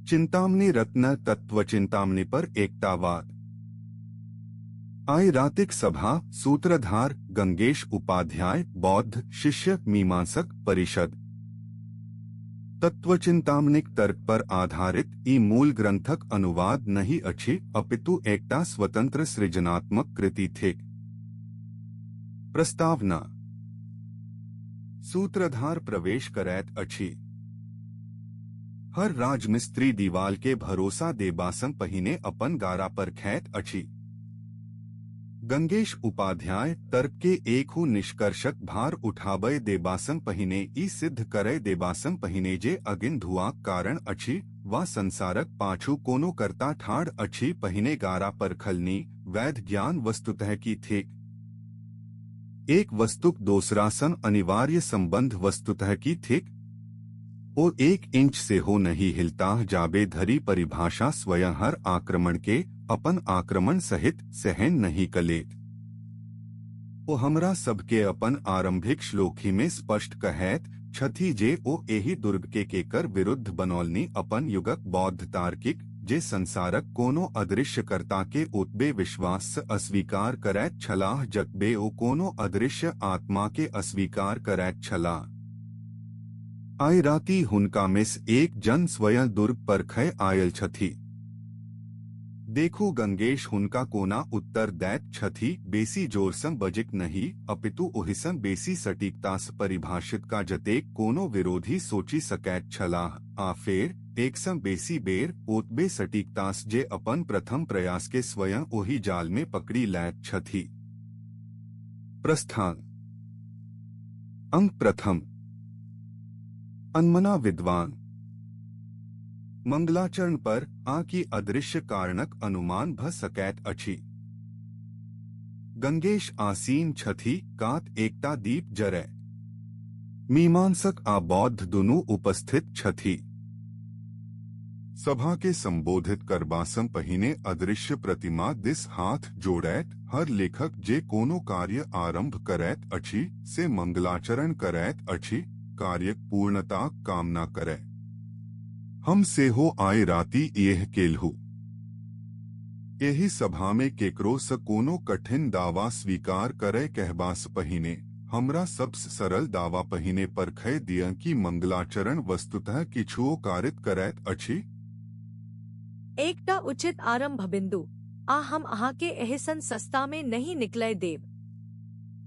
चिन्तामणि रत्न तत्त्वचिन्तामणि पर एकटा वाद। आइ रातिक सभा, सूत्रधार गंगेश उपाध्याय, बौद्ध शिष्य मीमांसक परिषद। तत्त्वचिन्तामणिक तर्क पर आधारित ई मूल ग्रंथक अनुवाद नहि अछि, अपितु एकटा स्वतंत्र सृजनात्मक कृति थिक। प्रस्तावना। सूत्रधार प्रवेश करैत अछि। हर राजमिस्त्री दीवाल के भरोसा देबासँ पहिने अपन गारा परखैत अछि। गंगेश उपाध्याय तर्क के एकहु निष्कर्षक भार उठाबय देबासँ पहिने, ई सिद्ध करय देबासँ पहिने जे अगिन धुआँक कारण अछि वा संसारक पाछू कोनो कर्ता ठाढ़ अछि, पहिने गारा परखलनि। वैध ज्ञान वस्तुतः की थिक? एक वस्तुक दोसरासँ अनिवार्य संबंध वस्तुतः की थिक? ओ एक इंच सेहो नहि हिलताह जाबे धरि परिभाषा स्वयं हर आक्रमण के, अपन आक्रमण सहित, सहन नहि क लेत। ओ हमरा सबके अपन आरंभिक श्लोकहिमे स्पष्ट कहैत छथि जे ओ एहि दुर्गके केकर विरुद्ध बनौलनि। अपन युगक बौद्ध तार्किक, जे संसारक कोनो अदृश्यकर्ता के ओतबे विश्वाससँ अस्वीकार करैत छलाह जतबे ओ कोनो अदृश्य आत्मा के अस्वीकार करैत छलाह। आइ राति हुनकामेसँ एक जन स्वयं दुर्ग परखय आयल छथि। देखू गंगेश हुनका कोना उत्तर दैत छथि, बेसी जोरसँ बजिक नहि, अपितु ओहिसँ बेसी सटीकतासँ परिभाषित का जतेक कोनो विरोधी सोचि सकैत छलाह, आ फेर, एकसँ बेसी बेर, ओतबे सटीकतासँ जे अपन प्रथम प्रयासके स्वयं ओहि जालमे पकड़ि लैत छथि। प्रस्थान। अंक प्रथम। अनमना विद्वान। मंगलाचरण पर आ की अदृश्य कारणक अनुमान भ सकैत अछि? गंगेश आसीन छथि, कात एकटा दीप जरय। मीमांसक आ बौद्ध दुनू उपस्थित छथि। सभा के संबोधित करबासँ पहिने अदृश्य प्रतिमा दिस हाथ जोड़ैत हर लेखक जे कोनो कार्य आरंभ करैत अछि से मंगलाचरण करैत अछि, कार्यक पूर्णताक कामना करय। हम सेहो आइ राति इएह केलहुँ। एहि सभामे केकरो सँ कोनो कठिन दावा स्वीकार करय कहबासँ पहिने हमरा सबसँ सरल दावा पहिने परखय दिअ कि मंगलाचरण वस्तुतः किछुओ कारित करैत अछि। एकटा उचित आरंभ बिंदु, आ हम अहाँके एहिसन सस्तामे नहि निकलय देब।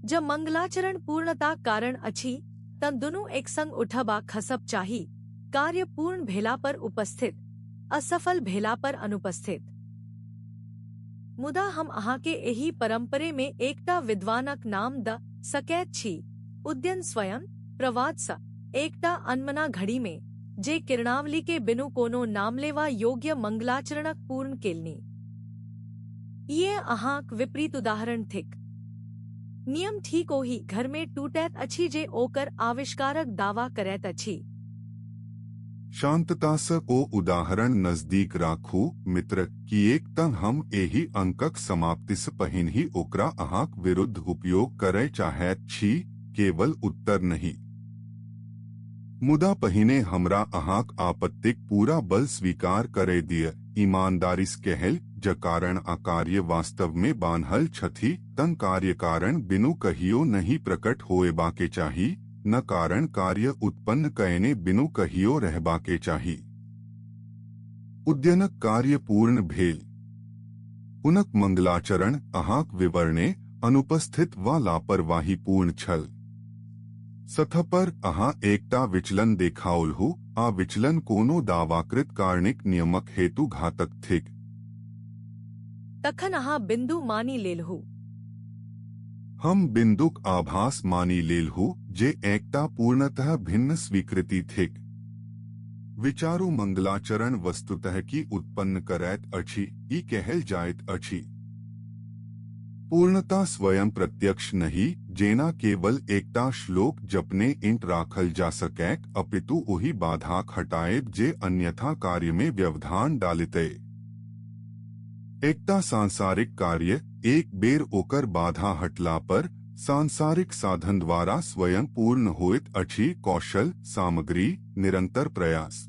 जँ मंगलाचरण पूर्णताक कारण अछि तँ दुनू एक संग उठब आ खसब चाही, कार्य पूर्ण भेला पर उपस्थित, असफल भेला पर अनुपस्थित। मुदा हम अहाँके एहि परंपरेमे एकटा विद्वानक नाम द सकैत छी, उदयन स्वयं, प्रवादसँ, एकटा अनमना घड़ीमे, जे किरणावलीके बिनु कोनो नामलेवा योग्य मंगलाचरणक पूर्ण केलनि। इएह अहाँक विपरीत उदाहरण थिक। नियम ठीक ओही घरमे टूटैत अछि जे ओकर आविष्कारक दावा करैत अछि। शांततासँ ओ उदाहरण नजदीक राखू, मित्र, किएक तँ हम एहि अंकक समाप्तिसँ पहिनहि ओकरा अहाँक विरुद्ध उपयोग करय चाहैत छी, केवल उत्तर नहि। मुदा पहिने हमरा अहाँक आपत्तिक पूरा बल स्वीकार करय दिअ। ईमानदारीसँ कहल, जँ कारण आ कार्य वास्तवमे बान्हल छथि तँ कार्यकारण बिनु कहियो नहि प्रकट होएबाके चाही, न कारण कार्य उत्पन्न कयने बिनु कहियो रहबाके चाही। उदयनक कार्य पूर्ण भेल। हुनक मंगलाचरण अहाँक विवरणे अनुपस्थित वा लापरवाहीपूर्ण छल। सतह पर अहाँ एकटा विचलन देखाओलहु, आ विचलन कोनो दावाकृत कारणिक नियमक हेतु घातक थिक। तखन अहाँ बिंदु मानि लेलहुँ। हम बिंदुक आभास मानि लेलहुँ, जे एकटा पूर्णतः भिन्न स्वीकृति थिक। विचारू, मंगलाचरण वस्तुतः की उत्पन्न करैत अछि? ई कहल जाइत अछि। पूर्णता स्वयं प्रत्यक्ष नहि, जेना केवल एकटा श्लोक जपने ईंट राखल जा सकैक, अपितु ओहि बाधाक हटाएब जे अन्यथा कार्यमे व्यवधान डालितै। एकटा सांसारिक कार्य, एक बेर ओकर बाधा हटला पर, सांसारिक साधन द्वारा स्वयं पूर्ण होइत अछि: कौशल, सामग्री, निरंतर प्रयास।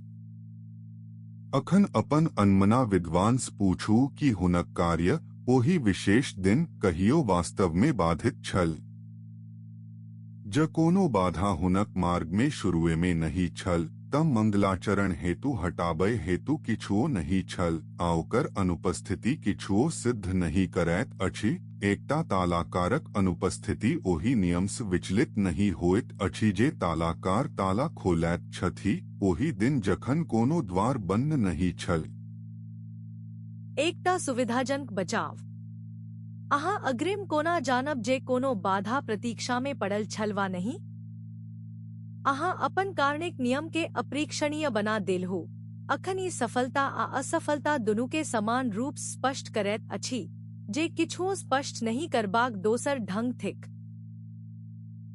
अखन अपन अनमना विद्वानसँ पूछू कि हुनक कार्य ओहि विशेष दिन कहियो वास्तवमे बाधित छल। जँ कोनो बाधा हुनक मार्गमे शुरुएमे नहि छल तँ मंगलाचरण हेतु हटाबय हेतु किछुओ नहि छल आ ओकर अनुपस्थिति किछुओ सिद्ध नहि करैत अछि। एकटा तालाकारक अनुपस्थिति ओहि नियमसँ विचलित नहि होइत अछि जे तालाकार ताला खोलैत छथि ओहि दिन जखन कोनो द्वार बन्न नहि छल। एकटा सुविधाजनक बचाव। अहाँ अग्रिम कोना जानब जे कोनो बाधा प्रतीक्षामे पड़ल छल वा नहि? अहाँ अपन कारणिक नियमकेँ अपरीक्षणीय बना देलहुँ। अखन ई सफलता आ असफलता दुनूकेँ समान रूपसँ स्पष्ट करैत अछि, जे किछुओ स्पष्ट नहि करबाक दोसर ढंग थिक।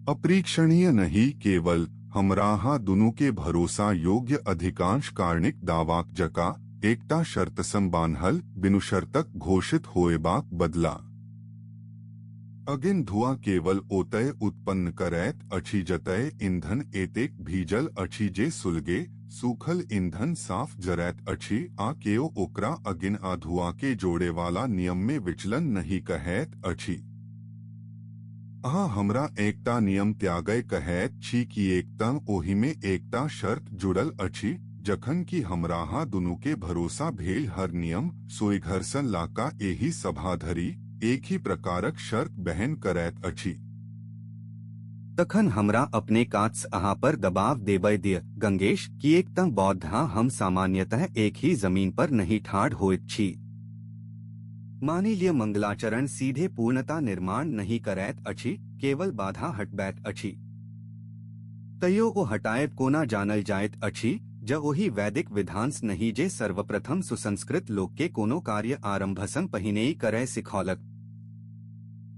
अपरीक्षणीय नहि केवल हमरा अहाँ दुनूके भरोसा योग्य अधिकांश कारणिक दावाक जकाँ एकटा शर्तसँ बान्हल बिनु शर्तक घोषित होएबाक बदला। अगिन धुआँ केवल ओतय उत्पन्न करैत अछि जतय ईंधन एतेक भीजल अछि जे सुलगे, सूखल ईंधन साफ जरैत अछि आ केओ ओकरा अगिन आ धुआँके जोड़ेवाला नियममे विचलन नहि कहैत अछि। अहाँ हमरा एकटा नियम त्यागय कहैत छी किएक तँ ओहिमे एकटा शर्त जुड़ल अछि, जखन कि हमरा अहाँ दुनूके भरोसा भेल हर नियम सोइघरसँ लाका एहि सभा धरि एक ही प्रकारक शर्त बहन करैत अछि। तखन हमरा अपने कातसँ अहाँ पर दबाव देबय दिअ गंगेश, किएक तँ बौद्ध आ हम सामान्यतः एक ही जमीन पर नहि ठाढ़ होइत छी। मानि लिअ मंगलाचरण सीधे पूर्णता निर्माण नहि करैत अछि, केवल बाधा हटबैत अछि। तैयो ओ हटायब कोना जानल जाइत अछि जँ ओहि वैदिक विधानसँ नहि जे सर्वप्रथम सुसंस्कृत लोकके कोनो कार्य आरम्भसँ पहिनेई करय सिखौलक।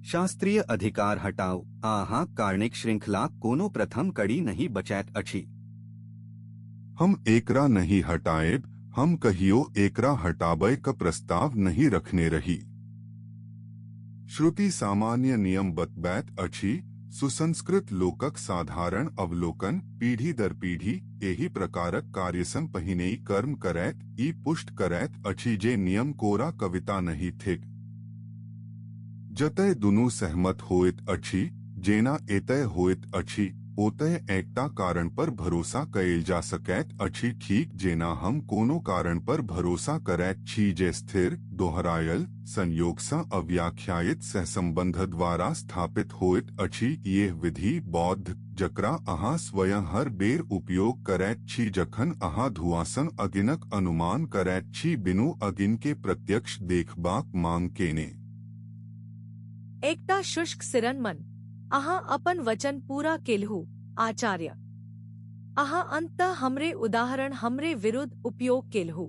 शास्त्रीय अधिकार हटाउ आ अहाँक कारणिक श्रृंखलाक कोनो प्रथम कड़ी नहि बचैत अछि। हम एकरा नहि हटाएब, हम कहियो एकरा हटाबय क प्रस्ताव नहि रखने रही। श्रुति सामान्य नियम बतबैत अछि, सुसंस्कृत लोकक साधारण अवलोकन पीढ़ी दर पीढ़ी एहि प्रकारक कार्यसँ पहिनेई कर्म करैत ई पुष्ट करैत अछि जे नियम कोरा कविता नहि थिक। जतय दुनू सहमत होइत अछि, जेना एतय होइत अछि, ओतय एकटा कारण पर भरोसा कयल जा सकैत अछि, ठीक जेना हम कोनो कारण पर भरोसा करैत छी जे स्थिर, दोहरायल, संयोगसँ अव्याख्यायित सहसंबंध द्वारा स्थापित होइत अछि। यैह विधि बौद्ध, जकरा अहाँ स्वयं हर बेर उपयोग करैत छी जखन अहाँ धुआँसँ अगिनक अनुमान करैत छी बिनु अगिन के प्रत्यक्ष देखबाक मांग केने। एकटा शुष्क सिरनमन। अहाँ अपन वचन पूरा केलहुँ, आचार्य। अहाँ अंततः हमरे उदाहरण हमरे विरुद्ध उपयोग केलहुँ।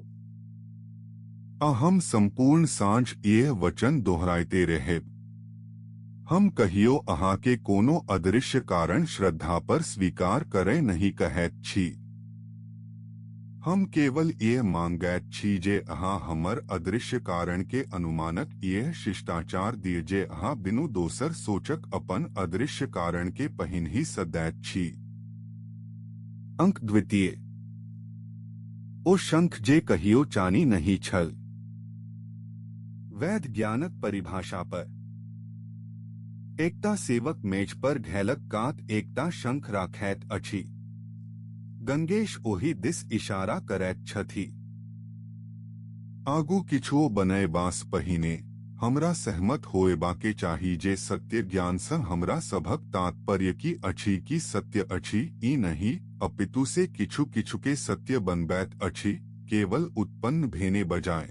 आ हम संपूर्ण साँझ यैह वचन दोहराइते रहेब। हम कहियो अहाँके कोनो अदृश्य कारण श्रद्धा पर स्वीकार करय नहि कहैत छी। हम केवल यैह मांगैत छी जे अहाँ हमर अदृश्य कारण के अनुमानक यैह शिष्टाचार दिय जे अहाँ बिनु दोसर सोचक अपन अदृश्य कारण के पहिनहि सँ दैत छी। अंक द्वितीय। ओ शंख जे कहियो चानी नहि छल। वैध ज्ञानक परिभाषा पर। एकटा सेवक मेज पर घैलक कात एकटा शंख राखैत अछि। गंगेश ओहि दिस इशारा करैत छथि। आगू किछुओ बनयबासँ पहिने हमरा सहमत होएबाके चाही जे सत्य ज्ञानसँ हमरा सभक तात्पर्य की अछि। की सत्य अछि ई नहि, अपितु से किछु किछुके सत्य बनबैत अछि, केवल उत्पन्न भेने बजाय।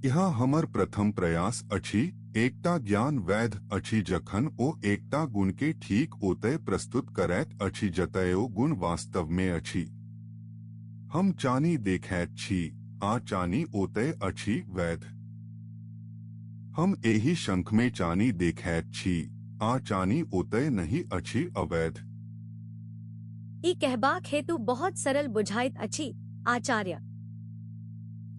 यहाँ हमर प्रथम प्रयास अछि। एकटा ज्ञान वैध अछि जखन ओ एकटा गुणके ठीक ओतय प्रस्तुत करैत अछि जतय ओ गुण वास्तवमे अछि। हम चानी देखैत छी आ चानी ओतय अछि वैध। हम एहि शंखमे चानी देखैत छी आ चानी ओतय नहि अछि अवैध। ई कहबाक हेतु बहुत सरल बुझाइत अछि, आचार्य।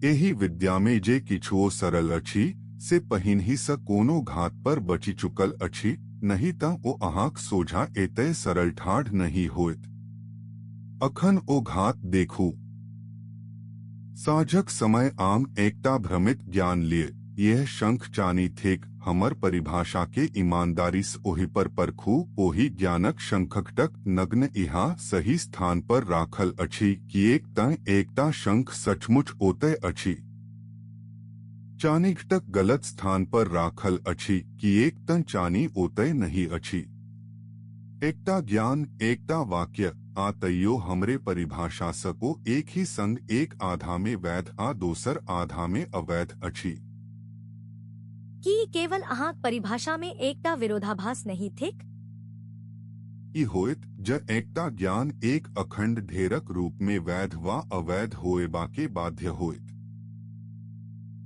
एहि विद्यामे जे किछुओ सरल अछि से पहिनहिसँ कोनो घात पर बचि चुकल अछि, नहि तँ ओ अहाँक सोझाँ एतय सरल ठाढ़ नहि होइत। अखन ओ घात देखू। साँझक समय आम एकटा भ्रमित ज्ञान लिय, यह शंख चानी थिक। हमर परिभाषाके ईमानदारीसँ ओहि पर परखू। ओहि ज्ञानक शंखघटक नग्न इहा सही स्थान पर राखल अछि, किएक तँ एकटा शंख सचमुच ओतय अछि। चानीघटक गलत स्थान पर राखल अछि, किएक तँ चानी ओतय नहि अछि। एकटा ज्ञान, एकटा वाक्य, आ तैयो हमरे परिभाषासँ ओ एक ही संग एक आधामे वैध आ दोसर आधामे अवैध अछि। की ई केवल अहाँक परिभाषामे एकटा विरोधाभास नहि थिक? ई होइत जँ एकटा ज्ञान एक अखंड ढेरक रूपमे वैध वा अवैध होएबाके बाध्य होइत।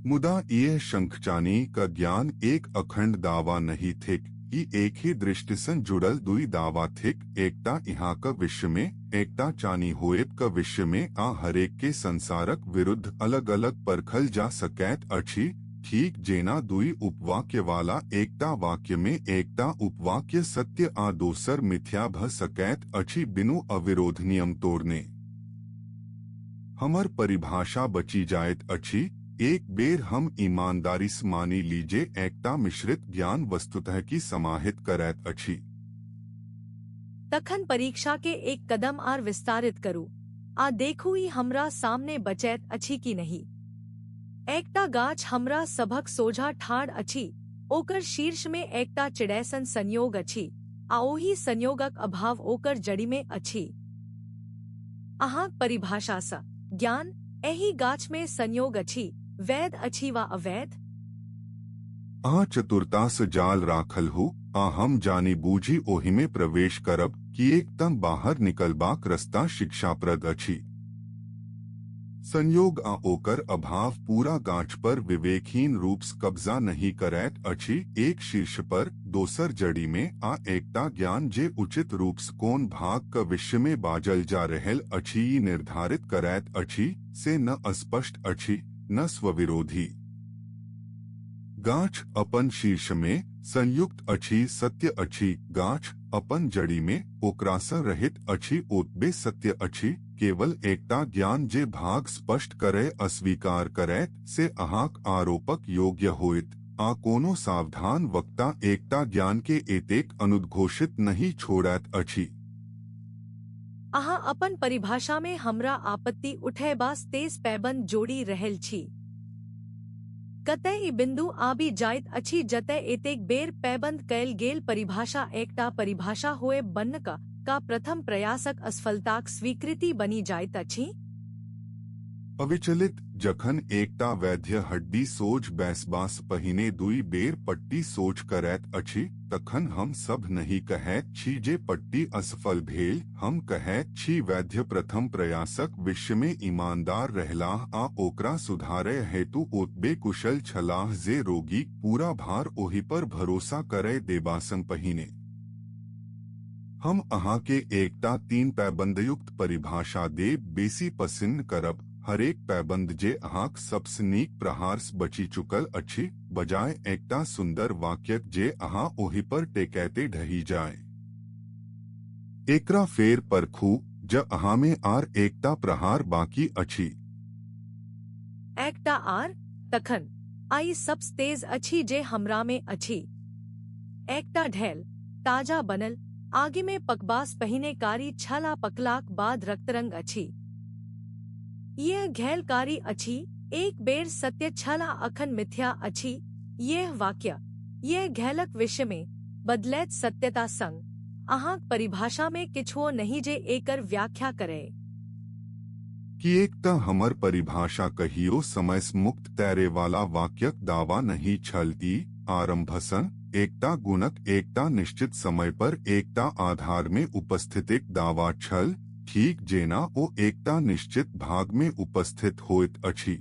मुदा इएह शंखचानी क ज्ञान एक अखंड दावा नहि थिक। ई एक ही दृष्टिसँ जुड़ल दुई दावा थिक, एकटा इहाँक विषयमे, एकटा चानी होएब क विषयमे, आ हरेक के संसारक विरुद्ध अलग अलग परखल जा सकैत अछि, ठीक जेना दुई उपवाक्य वाला एकटा वाक्यमे एकटा उपवाक्य सत्य आ दोसर मिथ्या भ सकैत अछि बिनु अविरोध नियम तोड़ने। हमर परिभाषा बची जाइत अछि। एक बेर हम ईमानदारीसँ मानि ली जे एकटा मिश्रित ज्ञान वस्तुतः की समाहित करैत अछि। तखन परीक्षा के एक कदम आर विस्तारित करू आ देखू ई हमरा सामने बचैत अछि कि नहि। एकटा गाछ हमरा सभक सोझा ठाढ़ अछि, ओकर शीर्षमे एकटा चिड़ैसन संयोग अछि आ ओहि संयोगक अभाव ओकर जड़िमे अछि। अहाँक परिभाषासँ ज्ञान एहि गाछमे संयोग अछि, वैध अछि वा अवैध? अहाँ चतुरतासँ जाल राखल हो आ हम जानी बूझी ओहिमे प्रवेश करब, किएक तँ बाहर निकलबाक रस्ता शिक्षाप्रद अछि। संयोग आ ओकर अभाव पूरा गाछ पर विवेकहीन रूपसँ कब्जा नहि करैत अछि, एक शीर्ष पर, दोसर जड़िमे, आ एकटा ज्ञान जे उचित रूपसँ कोन भाग क विषयमे बाजल जा रहल अछि ई निर्धारित करैत अछि, से न अस्पष्ट अछि न स्वविरोधी। गाछ अपन शीर्षमे संयुक्त अछि सत्य अछि, गाछ अपन जड़िमे ओकरासँ रहित अछि ओतबे सत्य अछि। केवल एकटा ज्ञान जे भाग स्पष्ट करय अस्वीकार करैत से अहाँक आरोपक योग्य होइत, आ कोनो सावधान वक्ता एकटा ज्ञान के एतेक अनुद्घोषित नहि छोड़ैत अछि। अहाँ अपन परिभाषामे हमरा आपत्ति उठयबासँ तेज पैबंद जोड़ि रहल छी। कतय ई बिन्दु आबि जाइत अछि जतय एतेक बेर पैबंद कयल गेल परिभाषा एकटा परिभाषा होयब बन्न क का प्रथम प्रयासक असफलताक स्वीकृति बनि जाइत अछि? अविचलित जखन एकटा वैद्य हड्डी सोझ बैसबासँ पहिने दुई बेर पट्टी सोझ करैत अछि, तखन हम सब नहि कहैत छी जे पट्टी असफल भेल। हम कहैत छी वैद्य प्रथम प्रयासक विषयमे ईमानदार रहलाह आ ओकरा सुधारय हेतु ओतबे कुशल छलाह जे रोगीक पूरा भार ओहि पर भरोसा करय देबासँ पहिने। हम अहाँके एकटा तीन पैबंदयुक्त परिभाषा देब बेसी पसिन्न करब, हरेक पैबंद जे अहाँक सबसँ नीक प्रहारसँ बचि चुकल अछि, बजाय एकटा सुन्दर वाक्यक जे अहाँ ओहि पर टेकैते ढहि जाय। एकरा फेर परखू जँ अहाँमे आर एकटा प्रहार बाकी अछि। एकटा आर तखन आइ सबसँ तेज अछि जे हमरामे अछि। एकटा ढेल ताजा बनल आगिमे पकबासँ पहिने कारी छल आ पकलाक बाद रक्तरंग अछि। यह घैल कारी अछि, एक बेर सत्य छल आ अखन मिथ्या अछि। यह वाक्य यह घैलक विषयमे बदलैत सत्यता संग अहाँक परिभाषामे किछुओ नहि जे एकर व्याख्या करय। किएक तँ हमर परिभाषा कहियो समयसँ मुक्त तैरे वाला वाक्यक दावा नहि छल। ई आरंभसँ एकटा गुणक एकटा निश्चित समय पर एकटा आधारमे उपस्थितिक दावा छल, ठीक जेना ओ एकटा निश्चित भागमे उपस्थित होइत अछि।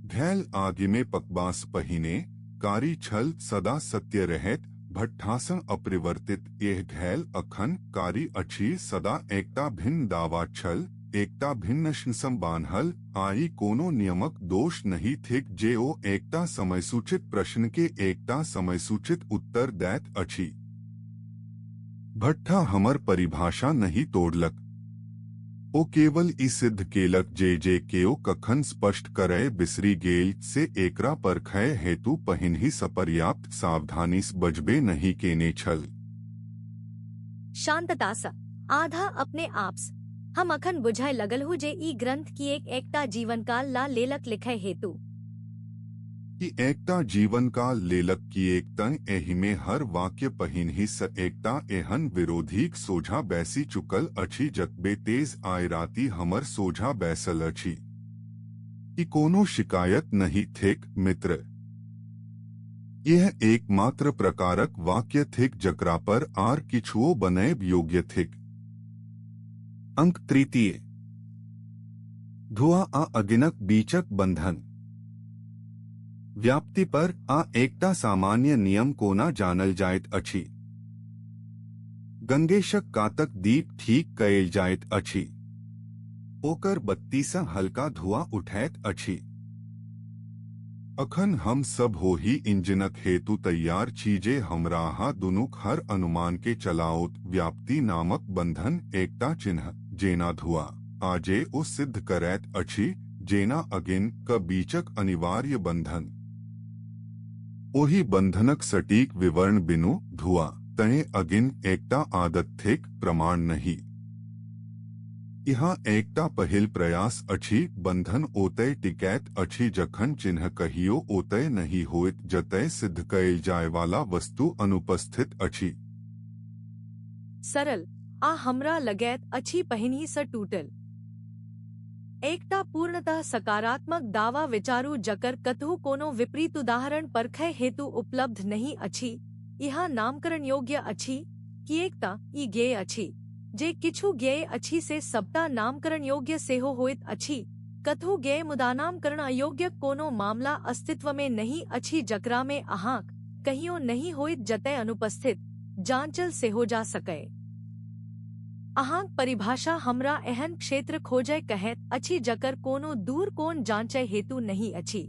घैल आगिमे पकबासँ पहिने कारी छल सदा सत्य रहैत, भट्ठासँ अपरिवर्तित। यह घैल अखन कारी अछि सदा एकटा भिन्न दावा छल, एकटा भिन्न सँ बान्हल। आई कोनो नियमक दोष नहि थिक जे ओ एकटा समयसूचित प्रश्न के एकटा समयसूचित उत्तर दैत अछि। भट्ठा हमर परिभाषा नहि तोड़लक। ओ केवल ई सिद्ध केलक जे जे केओ कखन स्पष्ट करय बिसरि गेल से एकरा परखय हेतु पहिनहिसँ पर्याप्त सावधानीसँ बजबे नहि केने छल। शान्ततासँ, आधा अपने आपसँ, हम अखन बुझय लगलहुँ जे ई ग्रन्थ किएक एकटा जीवनकाल ल लेलक लिखय हेतु। ई एकटा जीवनकाल लेलक किएक तँ एहिमे हर वाक्य पहिनहिसँ एकटा एहन विरोधीक सोझाँ बैसि चुकल अछि जतबे तेज आइ राति हमर सोझाँ बैसल अछि। ई कोनो शिकायत नहि थिक, मित्र। इएह एकमात्र प्रकारक वाक्य थिक जकरा पर आर किछुओ बनएब योग्य थिक। अंक तृतीय। धुआँ आ अगिनक बीचक बंधन। व्याप्ति पर आ एकटा सामान्य नियम कोना जानल जाइत अछि। गंगेशक कातक दीप ठीक कयल जाइत अछि। ओकर बत्तीसँ हल्का धुआँ उठैत अछि। अखन हम सब ओहि इंजिनक हेतु तैयार छी जे हमरा अहाँ दुनूक हर अनुमानकेँ चलाओत। व्याप्ति नामक बंधन एकटा चिन्ह, जेना धुआँ, आ जे ओ सिद्ध करैत अछि, जेना अगिन क बीचक अनिवार्य बंधन। ओहि बंधनक सटीक विवरण बिनु धुआँ तैं अगिन एकटा आदत थिक, प्रमाण नहि। इहाँ एकटा पहिल प्रयास अछि। बंधन ओतय टिकैत अछि जखन चिन्ह कहियो ओतय नहि होइत जतय सिद्ध कयल जायवाला वस्तु अनुपस्थित अछि। सरल, आ हमरा लगैत अछि पहिनहिसँ टूटल। एकटा पूर्णतः सकारात्मक दावा विचारू जकर कतहु कोनो विपरीत उदाहरण परखय हेतु उपलब्ध नहि अछि। इहा नामकरण योग्य अछि, किएक तँ ई ज्ञेय अछि। जे किछु ज्ञेय अछि से सबटा नामकरण योग्य सेहो होइत अछि। कतहु ज्ञेय मुदा नामकरण अयोग्य कोनो मामला अस्तित्वमे नहि अछि जकरामे अहाँक कहियो नहि होइत जतय अनुपस्थित जाँचल सेहो जा सकय। अहाँक परिभाषा हमरा एहन क्षेत्र खोजय कहैत अछि जकर कोनो दूर कोन जाँचय हेतु नहि अछि।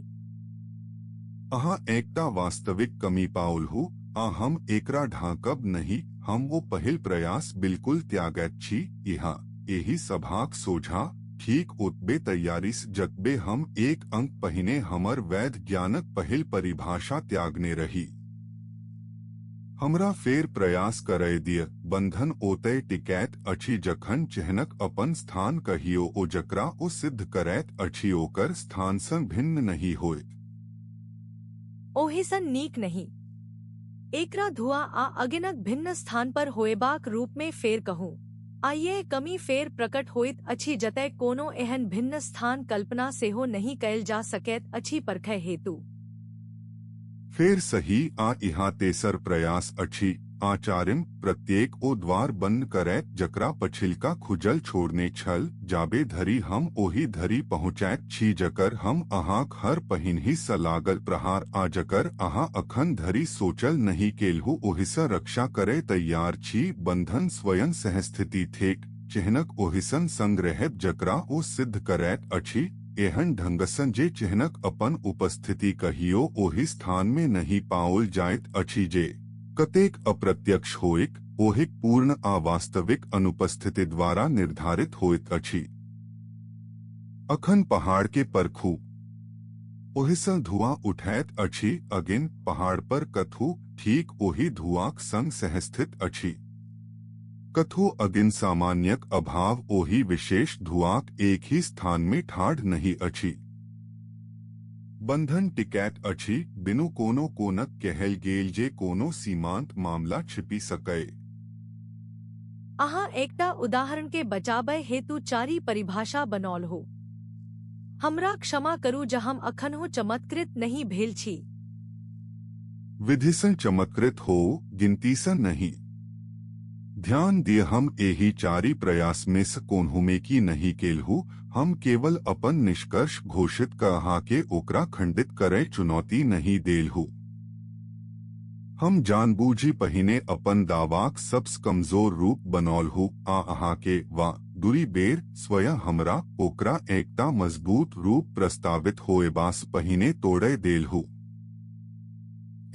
अहाँ एकटा वास्तविक कमी पाओलहुँ आ हम एकरा ढाँकब नहि। हम ओ पहिल प्रयास बिल्कुल त्यागैत छी। इहाँ एहि सभाक सोझाँ ठीक ओतबे तैयारीसँ जतबे हम एक अंक पहिने हमर वैध ज्ञानक पहिल परिभाषा त्यागने रही। हमरा फेर प्रयास करय दिअ। बंधन ओतय टिकैत अछि जखन चिह्नक अपन स्थान कहियो ओ जकरा ओ सिद्ध करैत अछि ओकर स्थानसँ भिन्न नहि होइत। ओहिसँ नीक नहि। एकरा धुआँ आ अगिनक भिन्न स्थान पर होएबाक रूपमे फेर कहू। आ इएह कमी फेर प्रकट होइत अछि जतय कोनो एहन भिन्न स्थान कल्पना सेहो नहि कयल जा सकैत अछि परखय हेतु। फेर सही आ इहाँ तेसर प्रयास अछि। आ चारिम प्रत्येक ओ द्वार बन्न करैत जकरा पछिलका खुजल छोड़ने छल, जाबे धरि हम ओहि धरि पहुँचैत छी जकर हम अहाँक हर पहिनहिसँ लागल प्रहार आ जकर अहाँ अखन धरि सोचल नहि केलहुँ ओहिसँ रक्षा करय तैयार छी। बंधन स्वयं सहस्थिति थिक, चिह्नक ओहिसन संग रहब जकरा ओ सिद्ध करैत अछि, एहन ढंगसँ जे चिह्नक अपन उपस्थिति कहियो ओहि स्थानमे नहि पाओल जाइत अछि जे कतेक अप्रत्यक्ष होइक, ओहिक पूर्ण आ वास्तविक अनुपस्थिति द्वारा निर्धारित होइत अछि। अखन पहाड़ के परखू। ओहिसँ धुआँ उठैत अछि। अगिन पहाड़ पर कथू ठीक ओहि धुआँक संग सहस्थित अछि। कथू अगिन सामान्यक अभाव ओहि विशेष धुआँक एक ही स्थानमे ठाढ़ नहि अछि। बंधन टिकैत अछि बिनु कोनो कोनक कहल गेल जे कोनो सीमांत मामला छिपि सकय। अहाँ एकटा उदाहरण के बचाबय हेतु चारि परिभाषा बनौलहुँ। हमरा क्षमा करू जँ हम अखनहु चमत्कृत नहि भेल छी। विधिसँ चमत्कृत हो, गिनतीसँ नहि। ध्यान दिय हम एहि चारि प्रयासमे सँ कोनहुमे की नहि केलहुँ। हम केवल अपन निष्कर्ष घोषित क अहाँके ओकरा खंडित करय चुनौती नहि देलहुँ। हम जानबूझि पहिने अपन दावाक सबसँ कमजोर रूप बनौलहुँ आ अहाँके वा दुरी बेर स्वयं हमरा ओकरा एकटा मजबूत रूप प्रस्तावित होएबासँ पहिने तोड़य देलहुँ।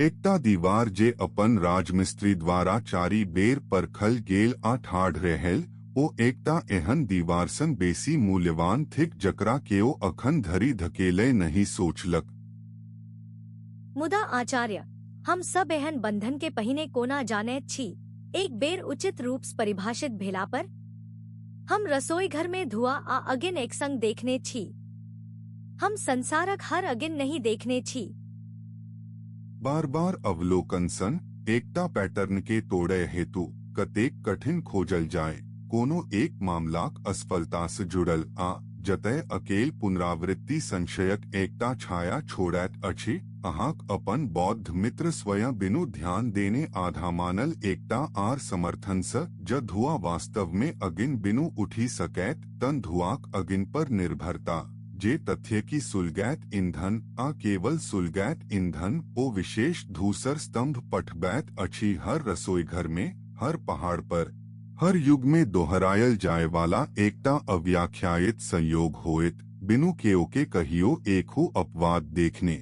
एकटा दीवार जे अपन राजमिस्त्री द्वारा चारि बेर परखल गेल आ ठाढ़ रहल, ओ एकटा एहन दीवारसँ बेसी मूल्यवान थिक जकरा केओ अखन धरि धकेलय नहि सोचलक। मुदा आचार्य, हम सब एहन बंधन के पहिने कोना जानैत छी, एक बेर उचित रूपसँ परिभाषित भेला पर? हम रसोई घर में धुआं आ अगिन एक संग देखने छी। हम संसारक हर अगिन नहीं देखने छी। बार बार अवलोकनसँ एकटा पैटर्न के तोड़य हेतु कतेक कठिन खोजल जाय, कोनो एक मामलाक असफलतासँ जुड़ल आ जतय अकेल पुनरावृत्ति संशयक एकटा छाया छोड़ैत अछि, अहाँक अपन बौद्ध मित्र स्वयं बिनु ध्यान देने आधा मानल एकटा आर समर्थनसँ जँ धुआं वास्तवमे अगिन बिनु उठि सकैत तँ धुआंक अगिन पर निर्भरता, जे तथ्य कि सुलगैत ईंधन आ केवल सुलगैत ईंधन ओ विशेष धूसर स्तंभ पठबैत अछि, हर रसोईघर में, हर पहाड़ पर, हर युग में दोहरायल जाय वाला एकटा अव्याख्यायित संयोग होएत, बिनु केओ के कहियो एकहु अपवाद देखने।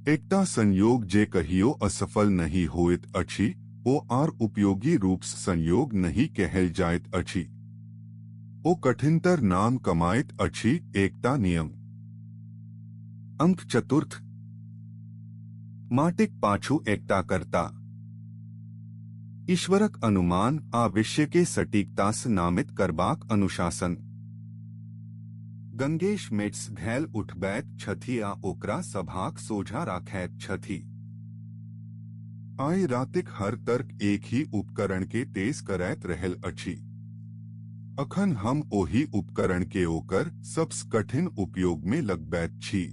एकटा संयोग जे कहियो असफल नहि होइत अछि, ओ आर उपयोगी रूपसँ संयोग नहि कहल जाइत अछि। ओ कठिनतर नाम कमाइत अछि, एकटा नियम। अंक चतुर्थ। माटिक पाछू एकटा कर्ता। ईश्वरक अनुमान आ विषयके सटीकतासँ नामित करबाक अनुशासन। गंगेश मेट्स घैल उठबैत छथि आ ओकरा सभाक सोझाँ राखैत छथि। आइ रातिक हर तर्क एक ही उपकरण के तेज करैत रहल अछि। अखन हम ओही उपकरण के ओकर सबसँ कठिन उपयोग में लगबैत छी।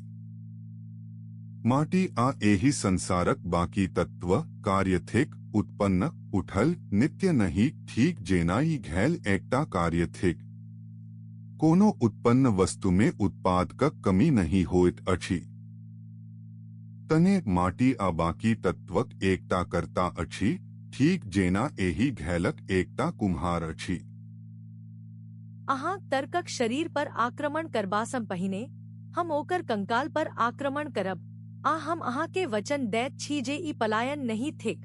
माटी आ एहि संसारक बाकी तत्व कार्य थिक, उत्पन्न, उठल, नित्य नहि, ठीक जेना ई घैल एकटा कार्य थिक। कोनो उत्पन्न वस्तुमे उत्पादकक कमी नहि होइत अछि। तने माटी आ बाकी तत्वक एकटा कर्ता अछि, ठीक जेना एहि घैलक एकटा कुम्हार अछि। अहाँक तर्कक शरीर पर आक्रमण करबासँ पहिने हम ओकर कंकाल पर आक्रमण करब, आ हम अहाँके वचन दैत छी जे ई पलायन नहि थिक,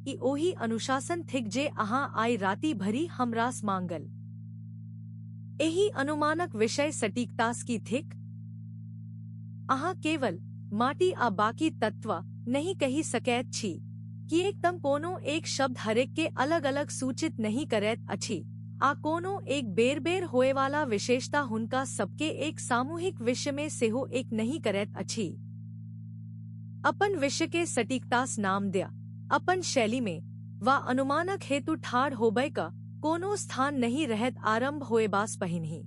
ई ओही अनुशासन थिक जे अहाँ आइ राति भरि हमरासँ मांगल। एहि अनुमानक विषय सटीकतासँ की थिक? अहाँ केवल माटी आ बाकी तत्व नहि कहि सकैत छी, किएक तँ कोनो एक शब्द हरेक के अलग अलग सूचित नहि करैत अछि, आ कोनो एक बेर बेर होएवाला विशेषता हुनका सबके एक सामूहिक विषयमे सेहो एक नहि करैत अछि। अपन विषयके सटीकतासँ नाम दिया, अपन शैलीमे वा अनुमानक हेतु ठाढ़ होबय क कोनो स्थान नहि रहत आरंभ होएबासँ पहिनहि।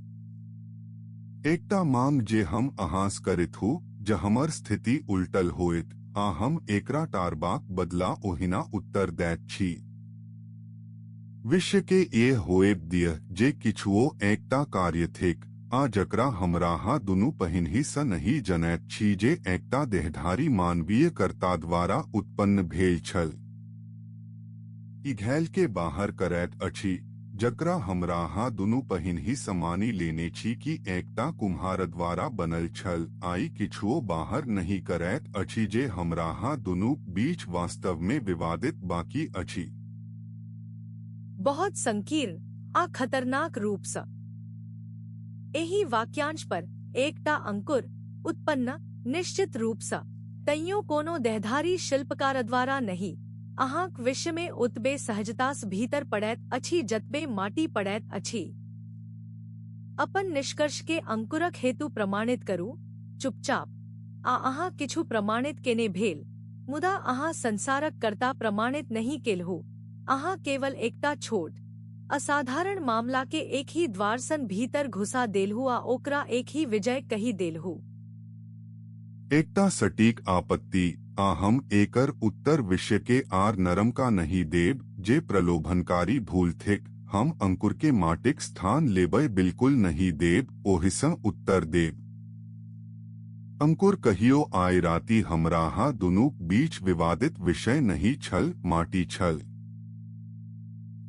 एकटा मांग जे हम अहाँसँ करितहु, जँ हमर स्थिति उलटल होइत आ हम एकरा टारबाक बदला ओहिना उत्तर दैत छी। विषय के एह होएब दिय जे किछुओ एकटा कार्य थिक, आ जकरा हमराहा दुनू पहिनहिसँ नहि जनैत छी जे एकटा देहधारी मानवीय कर्ता द्वारा उत्पन्न भेल छल। ई घैल के बाहर करैत अछि, जकरा हमराहा दुनू पहिनहिसँ मानि लेने छी कि एकटा कुम्हार द्वारा बनल छल, आइ किछुओ बाहर नहि करैत अछि जे हमराहा दुनूक बीच वास्तवमे विवादित बाकी अछि। बहुत संकीर्ण आ खतरनाक रूपसँ। एहि वाक्यांश पर एकटा अंकुर उत्पन्न, निश्चित रूपसँ, तैयो कोनो देहधारी शिल्पकार द्वारा नहि, अहाँक विषयमे ओतबे सहजतासँ भीतर पड़ैत अछि जतबे माटि पड़ैत अछि। अपन निष्कर्षके अंकुरक हेतु प्रमाणित करू, चुपचाप, आ अहाँ किछु प्रमाणित केने भेल, मुदा अहाँ संसारक कर्ता प्रमाणित नहि केलहु। अहाँ केवल एकटा छोट असाधारण मामला के एक ही द्वारसन भीतर घुसा देलहु आ ओकरा एक ही विजय कहि देलहु। एकटा सटीक आपत्ति, आ हम एकर उत्तर विषय के आर नरम का नहीं देब जे प्रलोभनकारी भूल थिक, हम अंकुर के माटिक स्थान लेबय बिल्कुल नहीं देब, ओहिसँ उत्तर देब। अंकुर कहियो आइ राति हमराहा दुनूक बीच विवादित विषय नहीं छल, माटी छल।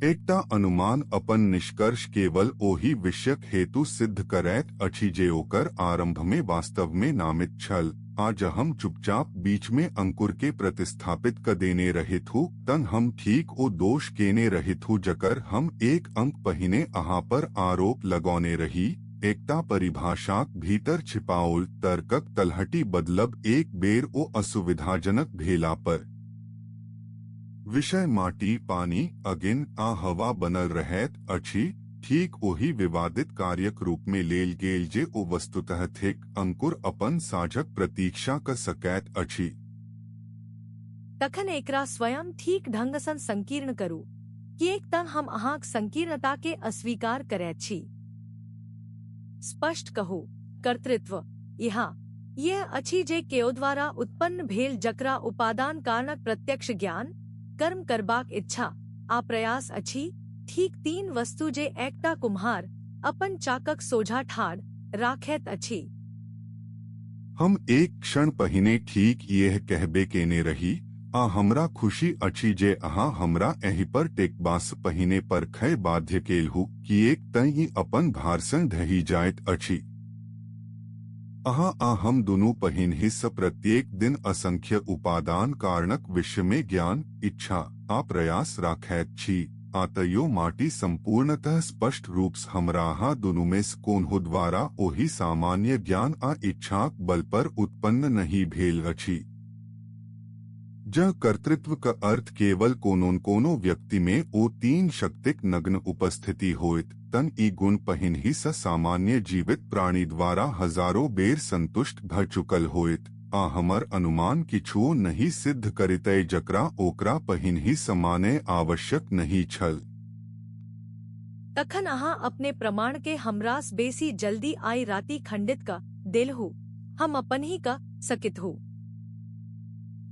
एकटा अनुमान अपन निष्कर्ष केवल ओहि विषयक हेतु सिद्ध करैत अछि जे ओकर आरंभमे वास्तवमे नामित छल, आ जँ हम चुपचाप बीचमे अंकुरके प्रतिस्थापित क देने रहितहुँ तँ हम ठीक ओ दोष केने रहितहुँ जकर हम एक अंक पहिने अहाँ पर आरोप लगौने रही। एकटा परिभाषाक भीतर छिपाओल तर्कक तलहटी बदलब एक बेर ओ असुविधाजनक भेला पर। विषय माटि, पानि, अगिन आ हवा बनल रहैत अछि, ठीक ओहि विवादित कार्यक रूपमे लेल गेल जे ओ वस्तुतः थिक। अंकुर अपन साँझक प्रतीक्षा क सकैत अछि। तखन एकरा स्वयं ठीक ढंगसँ संकीर्ण करू, किएक तँ हम अहाँक संकीर्णताकेँ अस्वीकार करैत छी। स्पष्ट कहू, कर्तृत्व, इएह अछि जे केओ द्वारा उत्पन्न भेल जकरा उपादान कारणक प्रत्यक्ष ज्ञान, कर्म करबाक इच्छा आ प्रयास अछि, ठीक तीन वस्तु जे एकटा कुम्हार अपन चाकक सोझाँ ठाढ़ राखैत अछि। हम एक क्षण पहिने ठीक इएह कहबे केने रही, आ हमरा खुशी अछि जे अहाँ हमरा एहि पर टेकबासँ पहिने परखय बाध्य केलहुँ, किएक तँ ई अपन भारसँ ढहि जाइत अछि। अहाँ आ हम दुनू पहिनहिसँ प्रत्येक दिन असंख्य उपादान कारणक विषयमे ज्ञान, इच्छा आ प्रयास राखैत छी, आ तैयो माटि सम्पूर्णतः स्पष्ट रूपसँ हमरा अहाँ दुनूमेसँ कोनहु द्वारा ओहि सामान्य ज्ञान आ इच्छाक बल पर उत्पन्न नहि भेल अछि। जँ कर्तृत्व क अर्थ केवल कोनो कोनो व्यक्तिमे ओ तीन शक्तिक नग्न उपस्थिति होइत तँ ई गुण पहिनहिसँ सामान्य जीवित प्राणी द्वारा हजारो बेर संतुष्ट भ चुकल होइत, आ हमर अनुमान किछुओ नहि सिद्ध करितै जकरा ओकरा पहिनहिसँ मानय आवश्यक नहि छल। तखन अहाँ अपने प्रमाणकेँ हमरासँ बेसी जल्दी आइ राति खंडित क देलहुँ, हम अपनहि क सकितहुँ।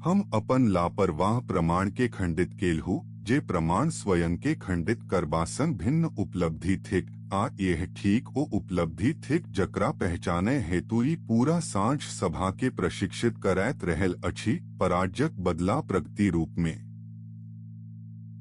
हम अपन लापरवाह प्रमाणके खंडित केलहुँ, जे प्रमाण स्वयंके खंडित करबासँ भिन्न उपलब्धि थिक, आ इएह ठीक ओ उपलब्धि थिक जकरा पहचानय हेतु ई पूरा साँझ सभाके प्रशिक्षित करैत रहल अछि, पराजयक बदला प्रगति रूपमे।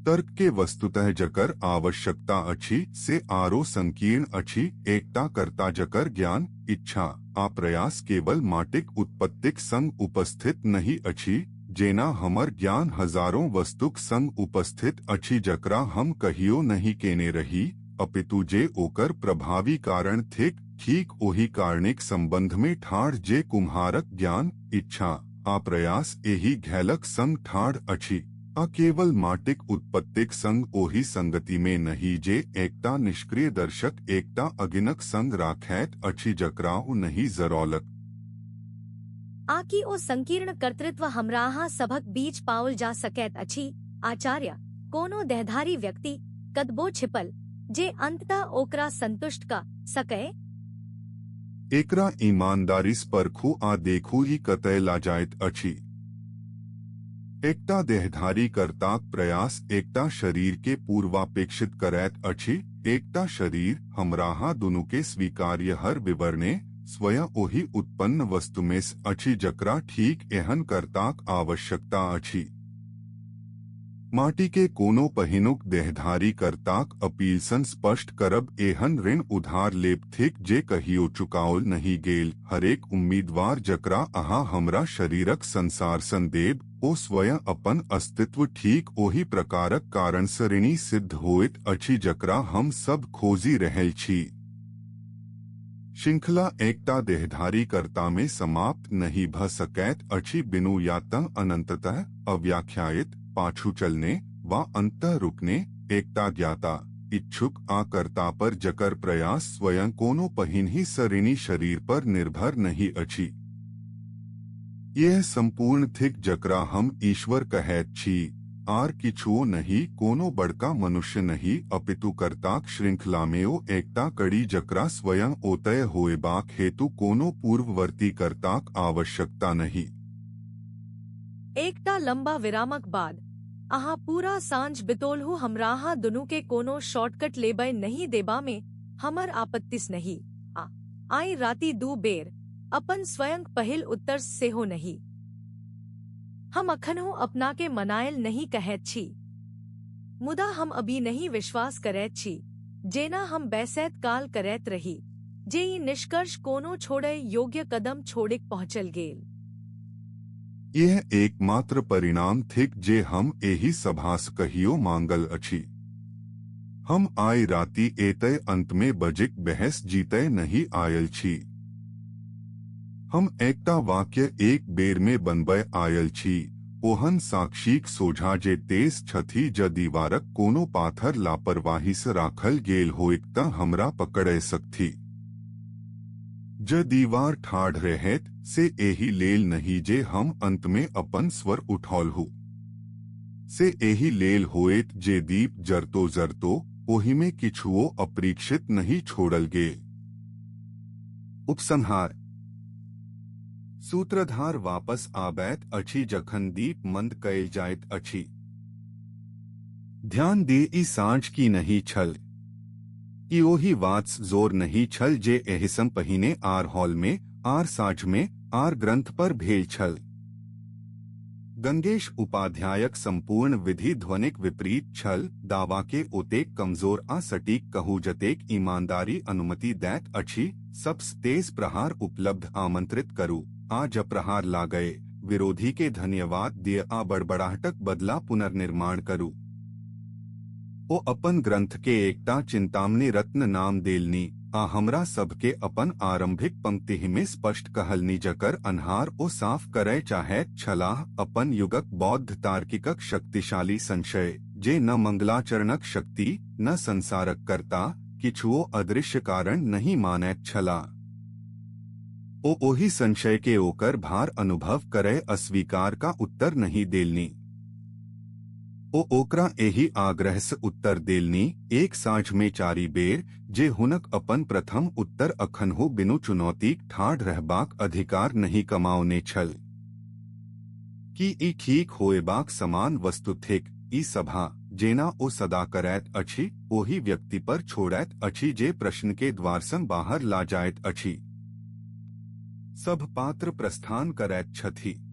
तर्क के वस्तुतः जकर आवश्यकता अछि से आरो संकीर्ण अछि, एकटा कर्ता जकर ज्ञान, इच्छा आ प्रयास केवल माटिक उत्पत्तिक संग उपस्थित नहि अछि, जेना हमर ज्ञान हजारों वस्तुक संग उपस्थित अछि जकरा हम कहियो नहि केने रही, अपितु जे ओकर प्रभावी कारण थिक, ठीक ओहि कारणिक संबंधमे ठाढ़ जे कुम्हारक ज्ञान, इच्छा आ प्रयास एहि घैलक संग ठाढ़ अछि, आ केवल माटिक उत्पत्तिक संग ओहि संगतिमे नहि जे एकटा निष्क्रिय दर्शक एकटा अगिनक संग राखैत अछि जकरा ओ नहि जरौलक। आ की ओ संकीर्ण कर्तृत्व हमरा अहाँ सभक बीच पाओल जा सकैत अछि, आचार्य? कोनो देहधारी व्यक्ति, कतबो छिपल, जे अंततः ओकरा संतुष्ट क सकय? एकरा ईमानदारीसँ परखू आ देखू ई कतय ल जाइत अछि। एकटा देहधारी कर्ताक प्रयास एकटा शरीरके पूर्वापेक्षित करैत अछि, एकटा शरीर हमरा अहाँ दुनूके स्वीकार्य हर विवरणे स्वयं ओहि उत्पन्न वस्तुमेसँ अछि जकरा ठीक एहन कर्ताक आवश्यकता अछि। माटिके कोनो पहिनुक देहधारी कर्ताक अपीलसँ स्पष्ट करब एहन ऋण उधार लेब थिक जे कहियो चुकाओल नहि गेल। हरेक उम्मीदवार जकरा अहाँ हमरा शरीरक संसारसँ देब, ओ स्वयं अपन अस्तित्व ठीक ओहि प्रकारक कारणसँ ऋणी सिद्ध होइत अछि जकरा हम सब खोजि रहल छी। श्रृंखला एकटा देहधारी कर्तामे समाप्त नहि भ सकैत अछि बिनु या तँ अनंततः अव्याख्यायित पाछू चलने वा अंततः रुकने, एकटा ज्ञाता, इच्छुक आ कर्ता पर जकर प्रयास स्वयं कोनो पहिनहिसँ ऋणी शरीर पर निर्भर नहि अछि। यह संपूर्ण थिक जकरा हम ईश्वर कहैत छी, आर किछुओ नहि, कोनो बड़का मनुष्य नहि, अपितु कर्ताक श्रृंखलामे ओ एकटा कड़ी जकरा स्वयं ओतय होएबाक हेतु कोनो पूर्ववर्ती कर्ताक आवश्यकता नहि। एकटा लंबा विरामक बाद अहाँ पूरा साँझ बितौलहुँ हमरा अहाँ दुनूके कोनो शॉर्टकट लेबय नहि देबामे हमर आपत्तिस नहि, आ आइ राति 2 बेर अपन स्वयं पहिल उत्तर सेहो नहि। हम अखनहु अपनाके मनायल नहि कहैत छी। मुदा हम अभी नहि विश्वास करैत छी, जेना हम बैसैत काल करैत रही, जे ई निष्कर्ष कोनो छोड़य योग्य कदम छोड़िक पहुँचल गेल। इएह एकमात्र परिणाम थिक जे हम एहि सभासँ कहियो मांगल अछि। हम आइ राति एतय अन्तमे बजिक बहस जीतय नहि आयल छी। हम एकटा वाक्य एक बेरमे बनबय आयल छी, ओहन साक्षीक सोझाँ जे तेज छथि जँ दीवारक कोनो पाथर लापरवाहीसँ राखल गेल होइक तँ हमरा पकड़य सकथि। जँ दीवार ठाढ़ रहैत, से एहि लेल नहि जे हम अन्तमे अपन स्वर उठौलहुँ। से एहि लेल होएत जे दीप जरतो-जरतो ओहिमे किछुओ अपरीक्षित नहि छोड़ल गेल। उपसंहार। सूत्रधार वापस आबैत अछि जखन दीप मंद कयल जाइत अछि। ध्यान दिय, ई साँझ की नहि छल। ई ओहि वादसँ जोर नहि छल जे एहिसँ पहिने आर हॉलमे, आर साँझमे, आर ग्रंथ पर भेल छल। गंगेश उपाध्यायक सम्पूर्ण विधि ध्वनिक विपरीत छल, दावाके ओतेक कमजोर आ सटीक कहू जतेक ईमानदारी अनुमति दैत अछि, सबसँ तेज प्रहार उपलब्ध आमंत्रित करू, आ जँ प्रहार लागय, विरोधी के धन्यवाद दिय आ बड़बड़ाहटक बदला पुनर्निर्माण करू। ओ अपन ग्रंथके एकटा चिंतामणि रत्न नाम देलनि आ हमरा सभके अपन आरंभिक पंक्तिहिमे स्पष्ट कहलनि जकर अन्हार ओ साफ करय चाहैत छलाह, अपन युगक बौद्ध तार्किकक शक्तिशाली संशय, जे न मंगलाचरणक शक्ति, न संसारक कर्ता, किछुओ अदृश्य कारण नहि मानैत छलाह। ओ ओहि संशयके ओकर भार अनुभव करय अस्वीकार का उत्तर नहि देलनि। ओ ओकरा एहि आग्रहसँ उत्तर देलनि, एक साँझमे चारि बेर, जे हुनक अपन प्रथम उत्तर अखनहु बिनु चुनौतीक ठाढ़ रहबाक अधिकार नहि कमाओने छल। की ई ठीक होएबाक समान वस्तु थिक? ई सभा, जेना ओ सदा करैत अछि, ओहि व्यक्ति पर छोड़ैत अछि जे प्रश्नके द्वारसँ बाहर ला जाइत अछि। सभ पात्र प्रस्थान करैत छथि।